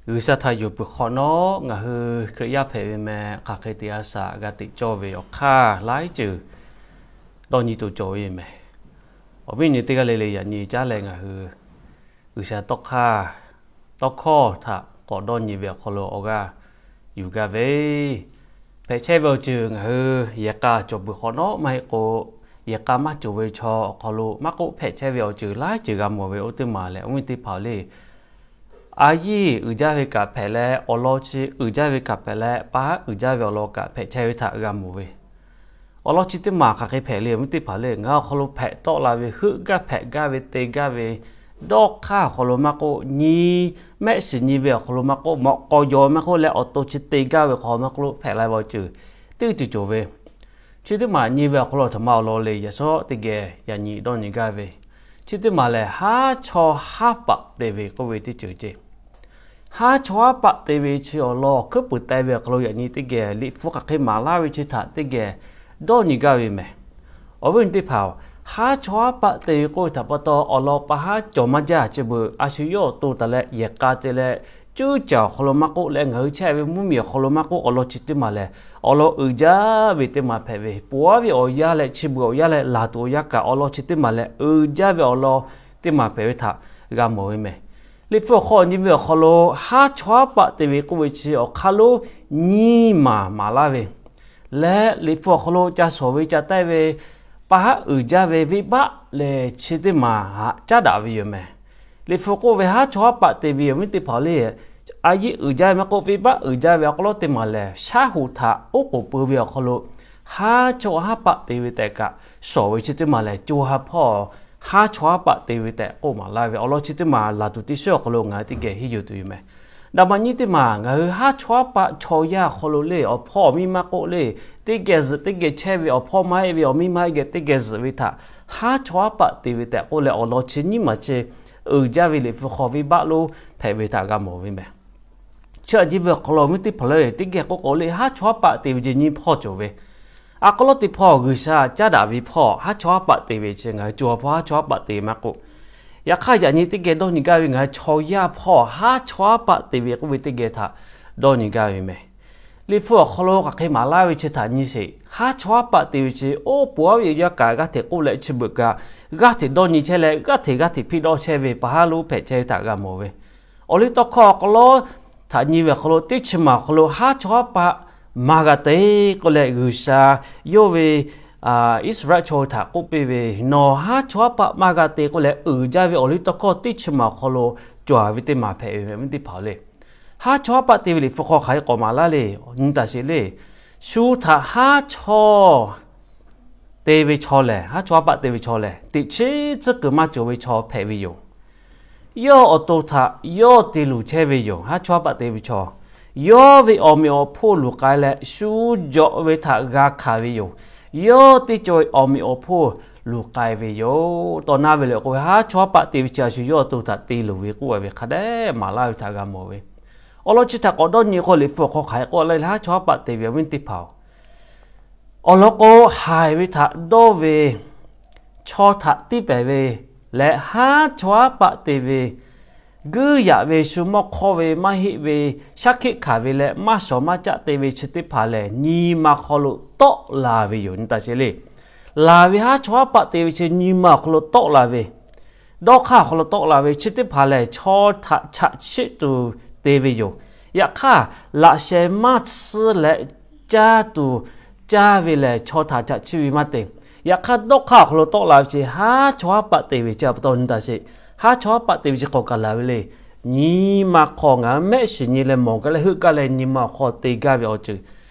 G'uiˬsha htaꞈ yuˬ peuˬ hk'awꞈ nawˉ, ngaˬ hui Hkriꞈ yaˇ hpehꞈ ve meh hk'aˬ hk'e te a shaꞈ g'a teꞈ cawˇ ve awˬ hk'aˇ laiˉ ceuˬ dawˇ nyi tuˬ cawˬ ve meh. Awˬ viˉ nyi teˇ g'aˇ le le, yaꞈ nyi caˉ leh ngaˬ hui G'uiˬsha tawˇ hk'aˇ, tawˇ hkawˇ htaꞈ k'awꞈ dawˇ nyi ve awˬ hk'aw lo awˬ g'aˇ yuˬ gaˇ ve, hpehꞈ chehˇ ve awˬ ceuˬ ngaˬ hui yehˬ k'a cawˬ peuˬ hk'awꞈ nawˉ maˇ heˆ k'o, yehˬ k'a maˇ cawˬ ve chaw awˬ hk'aw lo maˇ k'oˆ, hpehꞈ chehˇ ve awˬ ceuˬ laiˉ ceuˬ g'a mawˬ ve oˇ teˇ maˬ lehˬ, awˬ viˉ teˇ hpaˍ le, a yiˇ uiˍ jaˇ ve kaꞈ hpehꞈ leh, awˬ lawn chi uiˍ jaˇ ve kaꞈ hpehꞈ leh, pa haˉ uiˍ jaˇ ve awˬ lawn kaꞈ hpehꞈ chehˇ ve htaꞈ g'a mawˬ ve. Awˬ lawn chi teˇ maˬ hk'aˬ hk'e hpehꞈ le, awˬ viˉ teˇ hpaˍ le, ngaˬ hui awˬ hk'aw lo hpehꞈ tawˆ la ve, heuˆ gaˇ hpehꞈ gaˇ ve, te gaˇ ve, dawˇ hk'aˇ awˬ hk'aw lo maˇ k'oˆ, nyi mehˆ shiˍ nyi ve awˬ hk'aw lo maˇ k'oˆ, mawꞈ k'aw yaw maˇ k'oˆ leh, awˬ to chi te gaˇ ve hk'aw maˇ k'oˆ, hpehꞈ la ve awˬ ceuˬ teˇ ceuˬ cawˬ ve. Chi teˇ maˬ nyi ve awˬ hk'aw lo htaꞈ ma awˬ lawn le, yaꞈ shawˉ teˇ geh yaꞈ nyi dawˇ nyi gaˇ ve, chi teˇ maˬ lehˬ, haˉ chawˇ haˉ paˆ te ve k'oˆ ve teˇ ceuˬ ceˇ. Haˉ chawˇ haˉ paˆ te ve chi awˬ lawn awˬ hkuiˉ puiˍ teh ve awˬ hk'aw lo yaꞈ nyi teˇ geh Liꞈ hpu hk'aˬ hk'e maˍ laˇ ve chi htaꞈ teˇ geh dawˇ nyi gaˇ ve meh. Awˬ viˉ teˇ hpaˍ-oˬ, haˉ chawˇ haˉ paˆ te ve k'oˆ ve htaꞈ pa taw, awˬ lawn pa haˉ cawˬ maˇ jaˇ. Chi beuꞈ a shu yawˇ awˬ to taˍ leh yehˬ k'a te leh, cuˉ caˬ awˬ hk'aw lo maˇ k'oˆ leh, ngaˬ hui chehˇ ve mvuhˇmiˬ awˬ hk'aw lo maˇ k'oˆ, awˬ lawn chi teˇ maˬ lehˬ, awˬ lawn uiˍ jaˇ ve teˇ maˬ hpehꞈ ve, poˬ aˉ ve awˬ yanˇ leh chi beuꞈ awˬ yanˇ leh laˬ tuˬ awˬ yanˇ kaꞈ, awˬ lawn chi teˇ maˬ lehˬ uiˍ jaˇ ve awˬ lawn teˇ maˬ hpehꞈ ve htaꞈ g'a mawˬ ve meh. Liꞈ hpu awˬ hk'aw nyi ve awˬ hk'aw lo haˉ chawˇ haˉ paˆ te ve k'oˆ ve chi awˬ hk'aˇ lonˉ nyiˇ maˬ maˍ laˇ ve leh, Liꞈ hpu awˬ hk'aw lo ca shawˍ ve ca taˆ ve pa haˉ uiˍ jaˇ ve venˇbaˆ lehˬ chi teˇ maˬ haꞈ caˉ daꞈ ve yoˬ meh. Liꞈ hpu k'oˆ ve haˉ chawˇ haˉ paˆ te ve awˬ viˉ teˇ hpaˍ le, a yiˇ uiˍ jaˇ ve maˇ k'oˆ, venˇbaˆ uiˍ jaˇ ve awˬ hk'aw lo teˇ maˬ lehˬ, shaˉ hoꞈ htaꞈ oˉ k'oˍ pui ve awˬ hk'aw lo haˉ chawˇ haˉ paˆ te ve tehꞈ kaꞈ shawˍ ve chi teˇ maˬ lehˬ, co ha hpawˇ haˉ chawˇ haˉ paˆ te ve tehꞈ k'oˆ maˍ laˇ ve awˬ lawn chi teˇ maˬ laˬ tuˬ teˇ shehˉ awˬ hk'aw lo ngaˬ hui teˇ geh henˇ yuˬ tuˬ yoˬ meh. Daꞈ maꞈ nyiˇ teˇ maˬ ngaˬ hui haˉ chawˇ haˉ paˆ chaw yaˇ awˬ hk'aw lo le, awˬ hpawˇ awˬ miˇ maˇ k'oˆ le, teˇ geh zuhꞈ teˇ geh chehˇ ve, awˬ hpawˇ maˇ heˆ ve awˬ miˇ maˇ heˆ geh teˇ geh zuhꞈ ve htaꞈ haˉ chawˇ haˉ paˆ te ve tehꞈ k'oˆ leh, awˬ lawn chi nyiˇ maˬ chi uiˍ jaˇ ve Liꞈ hpu hk'aw venˇbaˆ lonˉ hpehꞈ ve htaꞈ g'a mawˬ ve meh. Chi aꞈ nyi ve awˬ hk'aw lo awˬ viˉ teˇ hpaˍ le, teˇ geh k'oˆ k'o le, haˉ chawˇ haˉ paˆ te ve ce nyiˇ hpawˇ cawˬ ve. A k'aw lawˉ teˇ hpawˇ G'uiˬsha caˉ daꞈ ve hpawˇ haˉ chawˇ haˉ paˆ te ve chi ngaˬ hui co ha hpawˇ haˉ chawˇ haˉ paˆ te ve maˇ k'oˆ, yaꞈ hk'aˇ yaꞈ nyi teˇ geh dawˇ nyi gaˇ ve ngaˬ hui chaw yaˇ hpawˇ haˉ chawˇ haˉ paˆ te ve k'oˆ ve teˇ geh htaꞈ dawˇ nyi gaˇ ve meh. Liꞈ hpu awˬ hk'aw lo hk'aˬ hk'e maˍ laˇ ve chi htaꞈ nyi sheˍ. Haˉ chawˇ haˉ paˆ te ve chi oˇ poˬ aˉ ve yaˇ kaꞈ g'aˇ hteꞈ k'oˆ leh chi beuꞈ kaꞈ g'aˇ hteꞈ dawˇ nyi chehˇ leh, g'aˇ hteꞈ g'aˇ hteꞈ hpiˇ dawˇ chehˇ ve pa haˉ lonˉ hpehꞈ chehˇ ve htaꞈ g'a mawˬ ve. Awˬliˇtawˇhkawˇ awˬ hk'aw lo htaꞈ nyi ve awˬ hk'aw lo teˇ chi maˬ awˬ hk'aw lo haˉ chawˇ haˉ paˆ maˇ g'a te k'oˆ leh, G'uiˬsha yawˇ ve Iˉsaˍreˍlaˆ chaw hui htaꞈ k'oˆ piˇ ve, nawˬ haˉ chawˇ haˉ paˆ maˇ g'a te k'oˆ leh uiˍ jaˇ ve awˬliˇtawˇhkawˇ teˇ chi maˬ awˬ hk'aw lo cawˬ ve teˇ maˬ hpehꞈ ve meh, awˬ viˉ teˇ hpaˍ le. Haˉ chawˇ haˉ paˆ te ve Liꞈ hpu hk'aw hk'aˬ hk'e k'awꞈ maˍ laˇ le, nyi taˍ sheˍ le. Shu htaꞈ haˉ chawˇ te ve chaw lehˬ, haˉ chawˇ haˉ paˆ te ve chaw lehˬ, teꞈ chiˉ tcuhˉ kuiˬ maˇ cawˬ ve chaw hpehꞈ ve yoˬ. Yawˇ awˬ to htaꞈ yawˇ te luˬ chehˇ ve yoˬ. Haˉ chawˇ haˉ paˆ te ve chaw, yawˇ ve awˬ meꞈ awˬ hponˇ luˬ k'ai leh, shu jawꞈ ve htaꞈ g'a hkanˍ ve yoˬ. Yawˇ teˇ cawˬ ve awˬ meꞈ awˬ hponˇ luˬ k'ai ve yoˬ. Tawˇ naˉ ve lehˬ k'oˆ ve, haˉ chawˇ haˉ paˆ te ve chi a shu yawˇ awˬ to htaꞈ te luˬ ve k'oˆ ve hk'a dehꞈ maˍ laˇ ve htaꞈ g'a mawˬ ve. Awˬ lawn chi htaꞈ k'awꞈ dawˇ nyi k'o, Liꞈ hpu awˬ hk'aw hk'aˬ hk'e k'oˆ laˇ le, haˉ chawˇ haˉ paˆ te ve awˬ viˉ teˇ hpaˍ-oˬ, awˬ lawn k'o, haiˬ ve htaꞈ dawˇ ve chaw htaꞈ tiˇ pehˍ ve leh, haˉ chawˇ haˉ paˆ te ve, guiˇ yaꞈ ve, shu mawˇ hk'awˇ ve, maˇ heˆ ve, shaˉ hkiˆ hkanˍ ve leh maˇ shawˍ maˇ caˆ te ve chi teˇ hpaˍ lehˬ, nyi ma hk'aw lo tawˆ la ve yoˬ. Nyi taˍ sheˍ le. Laˬ ve haˉ chawˇ haˉ paˆ te ve chi nyi ma awˬ hk'aw lo tawˆ la ve, dawˇ hk'aˇ awˬ hk'aw lo tawˆ la ve chi teˇ hpaˍ lehˬ, chaw htaꞈ chaꞈ chiˆ tuˬ te ve yoˬ. Yaꞈ hk'aˇ, laꞈ sheh maˇ tsuhˇ leh caˇ tuˬ caˇ ve lehˬ, chaw htaꞈ chaꞈ chiˆ ve maˇ te. Yaꞈ hk'aˇ, dawˇ hk'aˇ awˬ hk'aw lo tawˆ la ve chi haˉ chawˇ haˉ paˆ te ve chi pa taw nyi taˍ sheˍ. Haˉ chawˇ haˉ paˆ te ve chi k'awꞈ kaˬ laˬ ve le. Nyi ma hk'aw ngaˬ hui mehˆ shiˍ nyi leh mawˬ gaˇ leh heuˆ gaˇ leh nyi ma awˬ hk'aw te gaˇ ve awˬ ceuˬ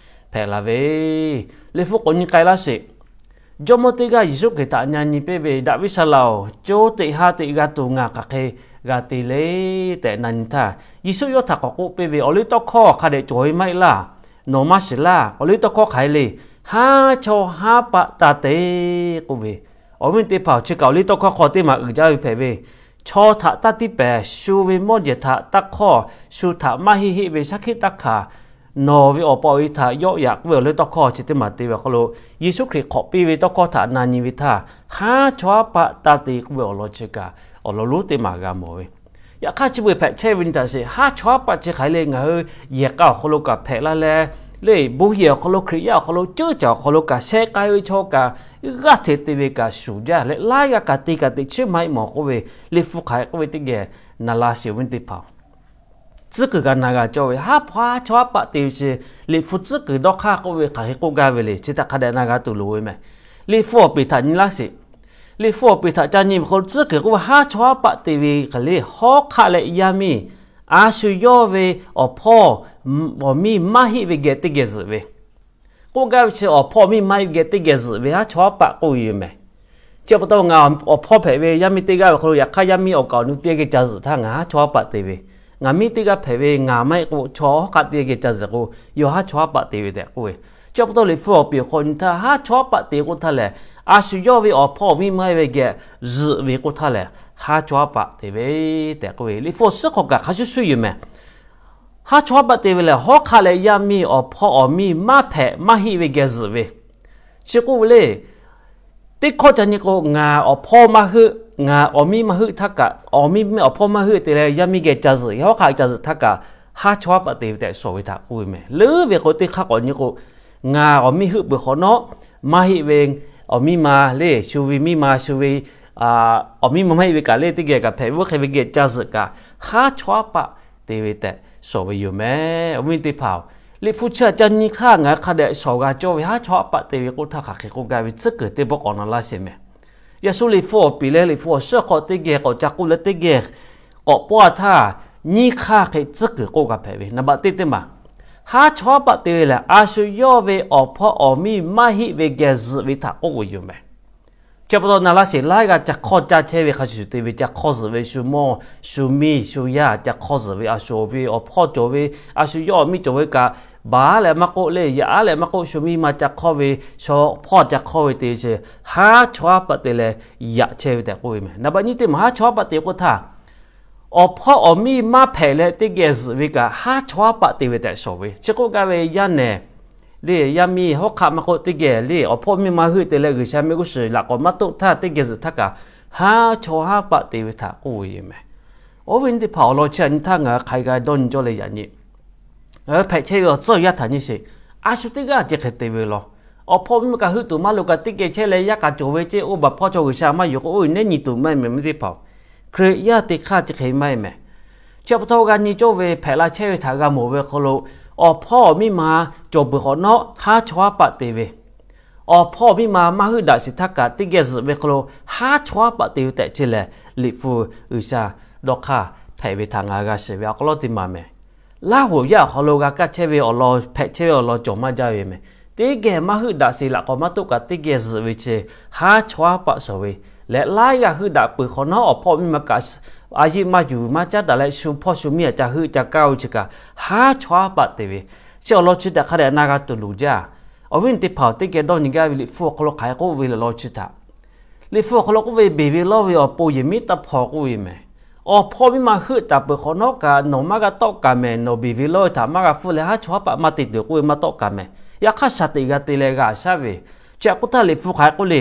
hpehꞈ la ve, Liꞈ hpu k'awꞈ nyi k'ai laˇ sheˍ. Jawˇmawˇ teˇ g'aˇ Yeˍsuˆ Hkriꞈ htaꞈ na nyi piˇ ve, Daꞈ viˉ saˍ laꞈ-oˬ, co teꞈ ha teꞈ g'a tuˬ ngaˬ hk'aˬ hk'e g'a te le tehꞈ na nyi htaˇ, Yeˍsuˆ yawˇ htaꞈ k'awꞈ k'oˆ piˇ ve, Awˬliˇtawˇhkawˇ hk'a dehꞈ cawˬ ve maˇ heˆ laˇ. Nawˬ maˇ shiˍ laˇ. Awˬliˇtawˇhkawˇ hk'aˬ hk'e le, haˉ chawˇ haˉ paˆ taˇ te k'oˆ ve. Awˬ viˉ teˇ hpaˍ-oˬ, chi kaꞈ Awˬliˇtawˇhkawˇ hk'aw teˇ maˬ uiˍ jaˇ ve hpehꞈ ve, chaw htaꞈ taˇ tiˇ pehˍ, shu ve mawˇ jehˬ htaꞈ taˇ hk'awˇ, shu htaꞈ maˇ heˆ heˆ ve shaˉ hkiˆ taˇ hkanˍ, nawˬ ve awˬ pa awˬ e htaꞈ yawˆ yaꞈ k'oˆ ve Awˬliˇtawˇhkawˇ chi teˇ maˬ te ve awˬ hk'aw lo, Yeˍsuˆ Hkriꞈ hk'awꞈ piˇ ve tawˇ hkawˇ htaꞈ na nyi ve htaˇ, haˉ chawˇ haˉ paˆ taˇ te k'oˆ ve awˬ lawn chi kaꞈ awˬ lawn lonˉ teˇ maˬ g'a mawˬ ve. Yaꞈ hk'aˇ chi beuꞈ hpehꞈ chehˇ ve nyi htaꞈ sheˍ, haˉ chawˇ haˉ paˆ chi hk'aˬ hk'e le ngaˬ hui yehˬ k'a awˬ hk'aw lo kaꞈ hpehꞈ la leh, le bon yehˬ awˬ hk'aw lo, Hkriꞈ yaˇ awˬ hk'aw lo, ceuˇ caˬ awˬ hk'aw lo kaꞈ sheh k'ai ve chaw kaꞈ g'aˇ hteꞈ te ve kaꞈ shuˍ jaˇ leh laiˉ g'aˇ kaꞈ te kaꞈ teꞈ chiˉ maˇ heˆ mawˬ k'oˆ ve, Liꞈ hpu hk'aˬ hk'e k'oˆ ve teˇ geh na la sheˍ, awˬ viˉ teˇ hpaˍ-oˬ. Tcuhˉ kuiˬ kaꞈ na g'a cawˇ ve, haˉ hpawˇ haˉ chawˇ haˉ paˆ te ve chi Liꞈ hpu tcuhˉ kuiˬ dawˇ hk'aˇ k'oˆ ve hk'aˬ hk'e k'oˆ gaˇ ve le, chi htaꞈ hk'a dehꞈ na g'a tuˬ loˍ ve mehˬ. Liꞈ hpu awˬ piˍ htaꞈ nyi laˇ sheˍ. Liꞈ hpu awˬ piˍ htaꞈ ca nyi ve hk'aw lo tcuhˉ kuiˬ k'oˆ ve haˉ chawˇ haˉ paˆ te ve hk'e le, hawˉ hk'aˆ leh yaˇ miˇ a shu yawˇ ve awˬ hpawˇ awˬ miˇ maˇ heˆ ve geh teˇ geh zuhꞈ ve k'oˆ gaˇ ve chi, awˬ hpawˇ awˬ miˇ maˇ heˆ ve geh teˇ geh zuhꞈ ve haˉ chawˇ haˉ paˆ k'oˆ ve yoˬ mehˬ. Chi pa taw ngaˬ awˬ hpawˇ hpehꞈ ve yaˇ miˇ teˇ g'aˇ ve hk'aw lo yaꞈ hk'aˇ yaˇ miˇ awˬ kaˍ awˬ nu teˇ geh ca zuhꞈ htaˇ ngaˬ haˉ chawˇ haˉ paˆ te ve, ngaˬ miˇ teˇ g'aˇ hpehꞈ ve ngaˬ maˇ heˆ k'o chaw hawˉ hk'aˆ teˇ geh ca zuhꞈ k'o, yawˇ haˉ chawˇ haˉ paˆ te ve tehꞈ k'oˆ ve. Chi pa taw Liꞈ hpu awˬ piˍ awˬ hk'aw nyi htaˇ haˉ chawˇ haˉ paˆ te k'oˆ htaˇ lehˬ, a shu yawˇ ve awˬ hpawˇ awˬ miˇ maˇ heˆ ve geh zuhꞈ ve k'oˆ htaˇ lehˬ, haˉ chawˇ haˉ paˆ te ve tehꞈ k'oˆ ve. Liꞈ hpu awˬ suhˉ hk'aw kaꞈ hk'a shuˍ shuˍ yoˬ mehˬ. Haˉ chawˇ haˉ paˆ te ve lehˬ, hawˉ hk'aˆ leh yaˇ miˇ awˬ hpawˇ awˬ miˇ maˇ hpehꞈ maˇ heˆ ve geh zuhꞈ ve. Chi k'oˆ ve le, teˇ hkawˇ ca nyi k'o, ngaˬ awˬ hpawˇ maˇ heuˆ, ngaˬ awˬ miˇ maˇ heuˆ htaˇ kaꞈ, awˬ miˇ awˬ hpawˇ maˇ heuˆ te leh yaˇ miˇ geh ca zuhꞈ, hawˉ hk'aˆ ca zuhꞈ htaˇ kaꞈ, haˉ chawˇ haˉ paˆ te ve tehꞈ shawˍ ve htaꞈ k'oˆ ve mehˬ. Leuˉ ve k'o teˇ hk'aˇ k'awꞈ nyi k'o, ngaˬ awˬ miˇ heuˆ peuˬ hk'awꞈ nawˉ, maˇ heˆ ve awˬ miˇ ma le, shu ve miˇ ma shu ve awˬ miˇ ma maˇ heˆ ve kaꞈ le teˇ geh kaꞈ hpehꞈ ve, oˇ hk'e ve geh ca zuhꞈ kaꞈ, haˉ chawˇ haˉ paˆ te ve tehꞈ shawˍ ve yoˬ mehˬ. Awˬ viˉ teˇ hpaˍ-oˬ, Liꞈ hpu chi htaꞈ ca nyi hk'aˇ ngaˬ hui hk'a dehꞈ shawˍ g'a cawˇ ve haˉ chawˇ haˉ paˆ te ve k'oˆ htaˇ hk'aˬ hk'e k'oˆ gaˇ ve tcuhˉ kuiˬ teˇ pawˆ k'awꞈ na laˇ sheˍ mehˬ. Yaꞈ shu Liꞈ hpu awˬ piˍ leh Liꞈ hpu awˬ suhˉ hk'aw teˇ geh k'awꞈ ca k'oˆ leh teˇ geh k'awꞈ pawˆ a htaˇ, nyiˇ hk'aˇ hk'e tcuhˉ kuiˬ k'oˆ g'a hpehꞈ ve. Naˍ baꞈ teˇ teˇ maˬ, haˉ chawˇ haˉ paˆ te ve lehˬ, a shu yawˇ ve awˬ hpawˇ awˬ miˇ maˇ heˆ ve geh zuhꞈ ve htaꞈ k'oˆ ve yoˬ mehˬ. Chi pa taw na laˇ sheˍ, laiˉ g'aˇ ca hk'awˇ caˇ chehˇ ve hk'a shuˍ shuˍ te ve, ca hk'awˇ zuhꞈ ve shu mawˇ shu miˇ shu yaˇ ca hk'awˇ zuhꞈ ve, a shu ve awˬ hpawˇ cawˬ ve, a shu yawˇ awˬ miˇ cawˬ ve kaꞈ, baˬ leh maˇ k'oˆ le, yaꞈ leh maˇ k'oˆ, shu miˇ ma ca hk'awˇ ve, shu hpawˇ ca hk'awˇ ve te ve chi, haˉ chawˇ haˉ paˆ te leh yaꞈ chehˇ ve tehꞈ k'oˆ ve mehˬ. Naˍ baꞈ nyiˇ teˇ maˬ haˉ chawˇ haˉ paˆ te k'oˆ htaˇ, awˬ hpawˇ awˬ miˇ maˇ hpehꞈ leh teˇ geh zuhꞈ ve kaꞈ haˉ chawˇ haˉ paˆ te ve tehꞈ shawˍ ve. Chi k'oˆ gaˇ ve yaˇ nehˬ le, yaˇ miˇ hawˉ hk'aˆ maˇ k'oˆ teˇ geh le, awˬ hpawˇ miˇ ma heuˆ te leh G'uiˬsha mehˆ g'uˇ suhˍ laꞈ k'awꞈ maˇ toˆ htaˇ teˇ geh zuhꞈ htaˇ kaꞈ, haˉ chawˇ haˉ paˆ te ve htaꞈ k'oˆ ve yoˬ mehˬ. Awˬ viˉ teˇ hpaˍ, awˬ lawn chi htaꞈ nyi htaˇ ngaˬ hui hk'aˬ hk'e g'a dawˇ nyi cawˇ leh yaꞈ nyi, ngaˬ hui hpehꞈ chehˇ ve awˬ tcuhˇ awˬ yaˇ htaꞈ nyi sheˍ. A shu teˇ g'aˇ chi hk'e te ve law. Awˬ hpawˇ miˇ ma kaꞈ heuˆ tuˬ maˇ loˍ kaꞈ teˇ geh chehˇ leh yaˇ kaꞈ cawˬ ve ceˇ, oˇ baˬ hpawˇ chaw G'uiˬsha maˇ yuˬ k'o oˇ nehˉ nyi tuˬ maˇ heˆ mehˬ, awˬ viˉ teˇ hpaˍ-oˬ. Hkriꞈ yaˇ teˇ hk'aˇ chi hk'e maˇ heˆ mehˬ. Chi pa taw g'a nyi cawˇ ve hpehꞈ la chehˇ ve htaꞈ g'a mawˬ ve hk'aw lo, awˬ hpawˇ awˬ miˇ ma cawˬ peuˬ hk'awꞈ nawˉ haˉ chawˇ haˉ paˆ te ve, awˬ hpawˇ awˬ miˇ ma maˇ heuˆ daꞈ sheˍ htaˇ kaꞈ teˇ geh zuhꞈ ve hk'aw lo haˉ chawˇ haˉ paˆ te ve tehꞈ chi lehˬ, Liꞈ hpu G'uiˬsha dawˇ hk'aˇ hpehꞈ ve htaꞈ ngaˬ g'a shiˍ ve awˬ hk'aw lo teˇ maˬ mehˬ. Laˇ hoꞈ yaˇ awˬ hk'aw lo g'a kaˇ chehˇ ve awˬ lawn, hpehꞈ chehˇ ve awˬ lawn cawˬ maˇ jaˇ ve mehˬ. Teˇ geh maˇ heuˆ daꞈ sheˍ laꞈ k'awꞈ maˇ toˆ kaꞈ teˇ geh zuhꞈ ve chi haˉ chawˇ haˉ paˆ shawˍ ve leh, laiˉ g'aˇ heuˆ daꞈ peuˬ hk'awꞈ nawˉ awˬ hpawˇ miˇ ma kaꞈ a yeˆ maˇ yuˬ maˇ caˉ daꞈ leh shu hpawˇ shu miˇ a ca heuˆ ca kaˇ ve chi kaꞈ haˉ chawˇ haˉ paˆ te ve. Chi awˬ lawn chi htaꞈ hk'a dehꞈ na g'a tuˬ loˍ jaˇ. Awˬ viˉ teˇ hpaˍ-oˬ, teˇ geh dawˇ nyi gaˇ ve Liꞈ hpu awˬ hk'aw lo hk'aˬ hk'e k'oˆ ve law chi htaꞈ Liꞈ hpu awˬ hk'aw lo k'oˆ ve, beˬ ve lawˇ ve awˬ pon yehˬ miˉ taˇ hpaw k'oˆ ve mehˬ. Awˬ hpawˇ miˇ ma heuˆ taˍ peuˬ hk'awꞈ nawˉ kaꞈ nawˬ maˇ g'a tawˆ kaˍ mehˬ. Nawˬ beˬ ve lawˇ ve htaꞈ maˇ g'a hpfuhˇ leh haˉ chawˇ haˉ paˆ maˇ te tuˬ k'oˆ ve maˇ tawˆ kaˍ mehˬ. Yaꞈ hk'aˇ shaˍ teꞈ g'a te leh g'a shaˉ ve. Chi htaꞈ k'oˆ htaˇ Liꞈ hpu hk'aˬ hk'e k'oˆ le,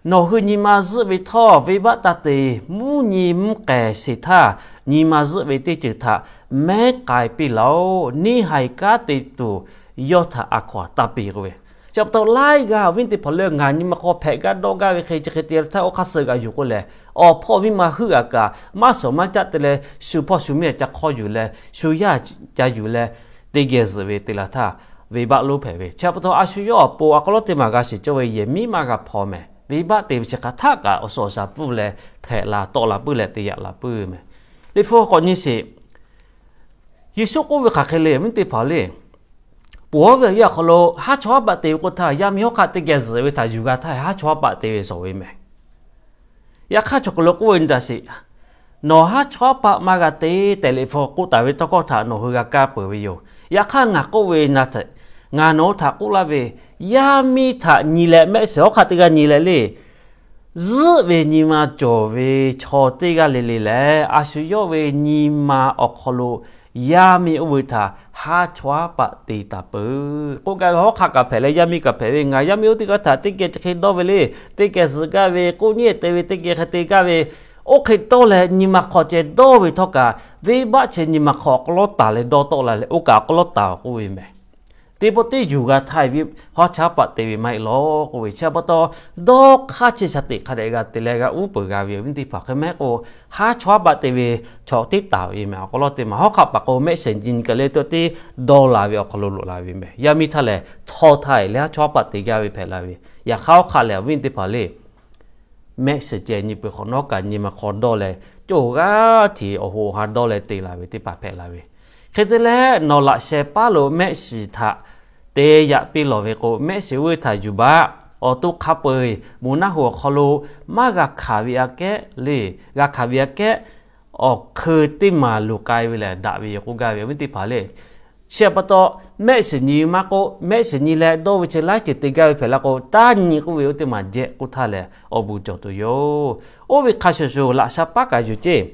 nawˬ hui nyi ma zuhˆ ve htawˇ venˇbaˆ taˇ te. Mvuhˇ nyi mvuhˇ k'ehˬ sheˍ htaˇ nyi ma zuhˆ ve teˇ ceuˬ htaꞈ mehˉ k'ai piˇ laˬ-oꞈ. Neˇ haiˬ kanˉ te tuˬ yawˇ htaꞈ a hkaw-anˬ taˇ piˇ k'oˆ ve. Chi pa taw laiˉ g'aˇ awˬ viˉ teˇ hpaˍ lehˬ, ngaˬ nyi ma hk'aw hpehꞈ gaˇ dawˇ gaˇ ve hk'e chi hk'e te htaˇ oˇ hk'aˇ suh g'aꞈ yuˬ k'oˆ leh, awˬ hpawˇ miˇ ma heuˆ a kaꞈ maˇ shawˍ maˇ caˆ te leh shu hpawˇ shu miˇ a ca hk'awˇ yuˬ leh shu yaˇ ca yuˬ leh teˇ geh zuhꞈ ve te la htaˇ, venˇbaˆ lonˉ hpehꞈ ve. Chi pa taw a shu yawˇ awˬ pon awˬ hk'aw lo teˇ maˬ g'a shiˍ cawˇ ve yehˬ miˉ maˇ g'a hpaw mehˬ. Venˇbaˆ te ve chi hk'aˬ htaˆ kaꞈ awˬ suhˍ awˬ shaˍ pfuhˇ leh htehꞈ la tawˆ la puiˉ leh te yaꞈ la puiˉ mehˬ. Liꞈ hpu k'awꞈ nyi sheˍ. Yeˍsuˆ k'oˆ ve hk'aˬ hk'e le, awˬ viˉ teˇ hpaˍ le, poˬ ve awˬ yanˇ awˬ hk'aw lo haˉ chawˇ haˉ paˆ te ve k'oˆ htaˇ, yaˇ miˇ hawˉ hk'aˆ teˇ geh zuhꞈ ve htaꞈ yuˬ g'a htaˇ haˉ chawˇ haˉ paˆ te ve shawˍ ve mehˬ. Yaꞈ hk'aˇ chaw hk'aw lo k'oˆ ve nyi taˍ sheˍ, nawˬ haˉ chawˇ haˉ paˆ maˇ g'a te tehꞈ Liꞈ hpu k'oˆ taˍ ve tawˇ hkawˇ htaꞈ nawˬ hui g'a kaˇ peuˬ ve yoˬ. Yaꞈ hk'aˇ ngaˬ k'oˆ ve, ngaˬ nawˬ hui htaꞈ k'oˆ laˇ ve, yaˇ miˇ htaꞈ nyi leh mehˆ shiˍ hawˉ hk'aˆ teˇ g'aˇ nyi leh le, zuhˆ ve nyi ma cawˬ ve chaw teˇ g'aˇ le le lehˬ, a shu yawˇ ve nyi ma awˬ hk'aw lo yaˇ miˇ oˇ ve htaꞈ haˉ chawˇ haˉ paˆ te taˍ peuˬ. K'oˆ gaˇ ve hawˉ hk'aˆ kaꞈ hpehꞈ leh yaˇ miˇ kaꞈ hpehꞈ ve, ngaˬ yaˇ miˇ oˇ teˇ g'aˇ htaꞈ teˇ geh chi hk'e dawˇ ve le, teˇ geh zuhꞈ gaˇ ve, k'oˆ nyi te ve teˇ geh hk'e te gaˇ ve, Oˇ hk'e dawˇ leh nyi ma hk'aw ceh dawˇ ve htawˇ kaꞈ, venˇbaˆ chi nyi ma hk'aw awˬ hk'aw lo taˍ leh dawˇ tawˆ la leh oˇ kaꞈ awˬ hk'aw lo taˍ-oˬ k'oˆ ve meh. Teˇ pawˆ teˇ yuˬ g'a htaˇ ve haˉ chawˇ haˉ paˆ te ve maˇ heˆ lawˬ k'oˆ ve. Chi pa taw, dawˇ hk'aˇ chi shaˍ teꞈ hk'a dehꞈ g'a te leh g'a uˉ peunˍ g'a ve awˬ viˉ teˇ hpaˍ hk'e mehˉ k'o, haˉ chawˇ haˉ paˆ te ve chaw teˇ taˍ ve meh. Awˬ hk'aw lo teˇ maˬ hawˉ hk'aˆ paˍ k'o mehˆ shiˍ nyi kaꞈ le to teˇ dawˇ la ve awˬ hk'aw lo loꞈ la ve meh. Yaˇ miˇ htaˇ lehˬ htawˇ htaˇ leh haˉ chawˇ haˉ paˆ te gaˇ ve hpehꞈ la ve. Yaꞈ hk'aˇ hawˉ hk'aˆ lehˬ awˬ viˉ teˇ hpaˍ le mehˆ shiˍ ceh nyi peuˬ hk'awꞈ nawˉ kaꞈ nyi ma hk'aw dawˇ leh, coˇ g'aˇ hteꞈ awˬ hoꞈ awˬ ha dawˇ leh te la ve teˇ hpaˍ hpehꞈ la ve. Hk'e te leh, nawˬ laꞈ sheh paˉ lo mehˆ shiˍ htaꞈ te yaꞈ piˇ lawˬ ve k'o, mehˆ shiˍ vuiˇ htaꞈ yuˬ baˬ. Awˬ to hk'a peu-eˬ moˬ naˆ hoꞈ awˬ hk'aw lo maˇ g'a hkanˍ ve aꞈ kehˉ le, g'a hkanˍ ve aꞈ kehˉ awˬ hkeu teˇ maˬ luˬ k'ai ve lehˬ daꞈ ve yoˬ k'oˆ gaˇ ve awˬ viˉ teˇ hpaˍ le. Chi pa taw, mehˆ shiˍ nyi maˇ k'oˆ, mehˆ shiˍ nyi leh dawˇ ve chi laiˉ ceuˬ te gaˇ ve hpehꞈ la k'o, taˇ nyi k'oˆ ve oˇ teˇ maˬ jehˆ k'oˆ htaˇ lehˬ awˬ bon cawˬ tuˬ yoˬ. Oˇ ve hk'a shuˍ shuˍ laꞈ sha paˉ kaꞈ yuˬ ceˇ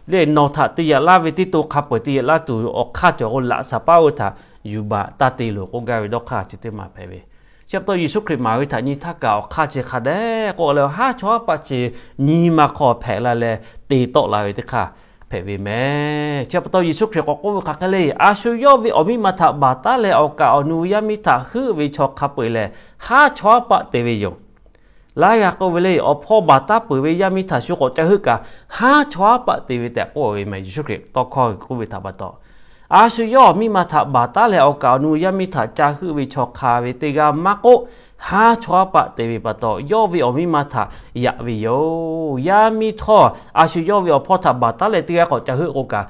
le. Nawˬ htaꞈ te yaꞈ laˇ ve teˇ to hk'a peu-eˬ te yaꞈ laˇ tuˬ awˬ hk'aˇ cawˬ k'o, laꞈ sha paˉ oˇ ve htaꞈ yuˬ baˬ taˇ te loˬ k'oˆ gaˇ ve dawˇ hk'aˇ chi teˇ maˬ hpehꞈ ve. Chi pa taw, Yeˍsuˆ Hkriꞈ maˍ ve htaꞈ nyi htaˇ kaꞈ awˬ hk'aˇ chi hk'a dehꞈ k'oˆ leh, haˉ chawˇ haˉ paˆ chi nyi ma hk'aw hpehꞈ la leh te tawˆ la ve teˇ hk'aˇ hpehꞈ ve meh. Chi pa taw, Yeˍsuˆ Hkriꞈ k'awꞈ k'oˆ ve hk'aˬ hk'e le, a shu yawˇ ve awˬ miˇ ma htaꞈ baˬ taˉ leh awˬ kaˍ awˬ nu yaˇ miˇ htaꞈ heuˆ ve chaw hk'a peu-eˬ lehˬ, haˉ chawˇ haˉ paˆ te ve yoˬ. Laiˉ g'aˇ k'oˆ ve le, awˬ hpawˇ baˬ taˉ peuˬ ve yaˇ miˇ htaꞈ shu k'awꞈ ca heuˆ kaꞈ, haˉ chawˇ haˉ paˆ te ve tehꞈ k'oˆ ve meh. Yeˍsuˆ Hkriꞈ tawˇ hkawˇ k'oˆ ve htaꞈ pa taw, a shu yawˇ awˬ miˇ ma htaꞈ baˬ taˉ leh awˬ kaˍ awˬ nu yaˇ miˇ htaꞈ ca heuˆ ve chaw hk'a ve teˇ g'aˇ maˇ k'oˆ, haˉ chawˇ haˉ paˆ te ve pa taw, yawˇ ve awˬ miˇ ma htaꞈ yaꞈ ve yoˬ. Yaˇ miˇ htawˇ, a shu yawˇ ve awˬ hpawˇ htaꞈ baˬ taˉ leh teˇ g'aˇ k'awꞈ ca heuˆ k'o kaꞈ,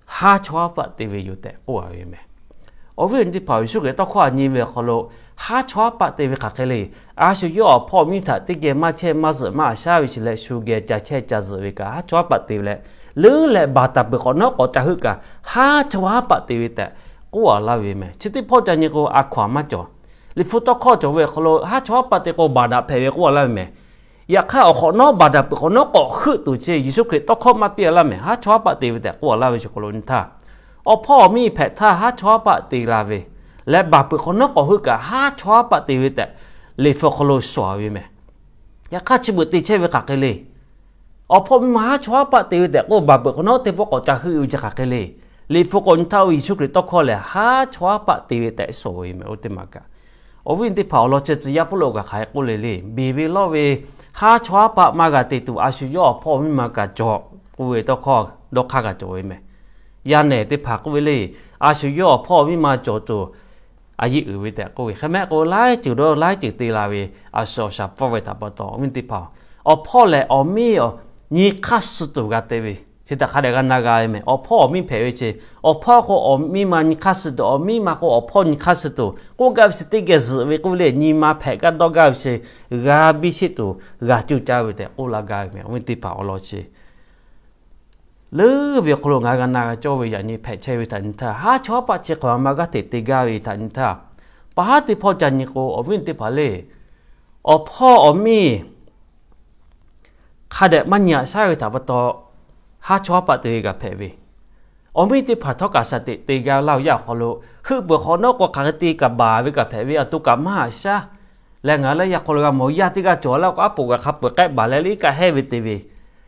haˉ chawˇ haˉ paˆ te ve yoˬ tehꞈ k'oˆ a ve meh. Awˬ viˉ awˬ nyi teˇ hpaˍ, Yeˍsuˆ Hkriꞈ tawˇ hkawˇ a nyi ve awˬ hk'aw lo, haˉ chawˇ haˉ paˆ te ve hk'aˬ hk'e le. A shu yawˇ awˬ hpawˇ awˬ miˇ htaꞈ teˇ geh maˇ chehˇ maˇ zuhꞈ maˇ aꞈ shaˉ ve chi leh shu geh ca chehˇ ca zuhꞈ ve kaꞈ haˉ chawˇ haˉ paˆ te ve leh, leuˉ leh baˬ taˍ peuˬ hk'awꞈ nawˉ k'awꞈ ca heuˆ kaꞈ, haˉ chawˇ haˉ paˆ te ve tehꞈ k'oˆ a laˇ ve meh. Chi teˇ hpawˇ ca nyi k'o, a hkaw-anˬ maˇ cawˬ. Liꞈ hpu tawˇ hkawˇ cawˬ ve awˬ hk'aw lo, haˉ chawˇ haˉ paˆ te k'o, baˬ daꞈ hpehꞈ ve k'oˆ a laˇ ve meh. Yaꞈ hk'aˇ, awˬ hk'awꞈ nawˉ baˬ daꞈ peuˬ hk'awꞈ nawˉ k'awꞈ heuˆ tuˬ chi Yeˍsuˆ Hkriꞈ tawˇ hkawˇ maˇ piˇ a laˇ meh. Haˉ chawˇ haˉ paˆ te ve tehꞈ k'oˆ a laˇ ve chi hk'aw lo nyi htaˇ, awˬ hpawˇ awˬ miˇ hpehꞈ htaˇ haˉ chawˇ haˉ paˆ te la ve leh, baˬ peuˬ hk'awꞈ nawˉ k'awꞈ heuˆ kaꞈ haˉ chawˇ haˉ paˆ te ve tehꞈ Liꞈ hpu hk'aw lo shawˍ ve meh. Yaꞈ hk'aˇ, chi beuꞈ te chehˇ ve hk'aˬ hk'e le. Awˬ hpawˇ miˇ ma haˉ chawˇ haˉ paˆ te ve tehꞈ k'oˆ, baˬ peuˬ hk'awꞈ nawˉ teˇ pawˆ k'awꞈ ca heuˆ ve chi hk'aˬ hk'e le. Liꞈ hpu k'awꞈ nyi htaˇ, Yeˍsuˆ Hkriꞈ tawˇ hkawˇ lehˬ, haˉ chawˇ haˉ paˆ te ve tehꞈ shawˍ ve meh. Oˇ teˇ maˬ kaꞈ, awˬ viˉ teˇ hpaˍ awˬ lawn chi tcuh yaˇ hpawˇ lo kaꞈ hk'aˬ hk'e k'oˆ le le, beˬ ve lawˇ ve, haˉ chawˇ haˉ paˆ maˇ g'a te tuˬ a shu yawˇ awˬ hpawˇ awˬ miˇ ma kaꞈ cawˬ k'oˆ ve tawˇ hkawˇ dawˇ hk'aˇ kaꞈ cawˬ ve meh. Yaˇ nehˬ teˇ hpaˍ k'oˆ ve le, a shu yawˇ awˬ hpawˇ awˬ miˇ ma cawˬ tuˬ a yeˇ uiˍ ve tehꞈ k'oˆ ve hk'e mehˉ k'o, laiˉ ceuˬ dawˇ laiˉ ceuˬ te la ve, a shu awˬ shaˍ pawˆ ve htaꞈ pa taw, awˬ viˉ teˇ hpaˍ, awˬ hpawˇ lehˬ awˬ miˇ nyi hk'aˇ suh tuˬ g'a te ve, chi htaꞈ hk'a dehꞈ g'a na g'a ve meh. Awˬ hpawˇ awˬ miˇ hpehꞈ ve chi, awˬ hpawˇ k'o awˬ miˇ ma nyi hk'aˇ suh tuˬ, awˬ miˇ ma k'o awˬ hpawˇ nyi hk'aˇ suh tuˬ k'oˆ gaˇ ve chi teˇ geh zuhꞈ ve k'oˆ ve le, nyi ma hpehꞈ gaˇ dawˇ gaˇ ve chi g'a biˇ sheˆ tuˬ g'a cuˇ caˇ ve tehꞈ k'oˆ laˇ gaˇ ve meh. Awˬ viˉ teˇ hpaˍ awˬ lawn chi leuˉ ve awˬ hk'aw lo ngaˬ hui g'a na g'a cawˇ ve yaꞈ nyi hpehꞈ chehˇ ve htaꞈ nyi htaˇ, haˉ chawˇ haˉ paˆ chi hk'aˬ ma g'aˇ hteꞈ te gaˇ ve htaꞈ nyi htaˇ, pa haˉ teˇ hpawˇ ca nyi k'o, awˬ viˉ teˇ hpaˍ le, awˬ hpawˇ awˬ miˇ hk'a dehꞈ maˇ nyi haꞈ shaˉ ve htaꞈ pa taw, haˉ chawˇ haˉ paˆ te ve kaꞈ hpehꞈ ve. Awˬ miˇ teˇ hpaˍ htawˇ kaꞈ shaˍ teꞈ te gaˇ laˇ ve yaˇ awˬ hk'aw lo, heuˆ peuˬ hk'awꞈ nawˉ k'o hk'aˬ hk'e te kaꞈ baˬ ve kaꞈ hpehꞈ ve, awˬ to kaꞈ maˇ haꞈ shaˉ leh, ngaˬ hui leh yaˇ hk'aw lo g'a mawˬ yaˇ teˇ g'aˇ cawˬ laˇ k'o, aˉ poꞈ g'a hk'a peu-eˬ k'ehˆ baˬ leh le kaꞈ hehˇ ve te ve,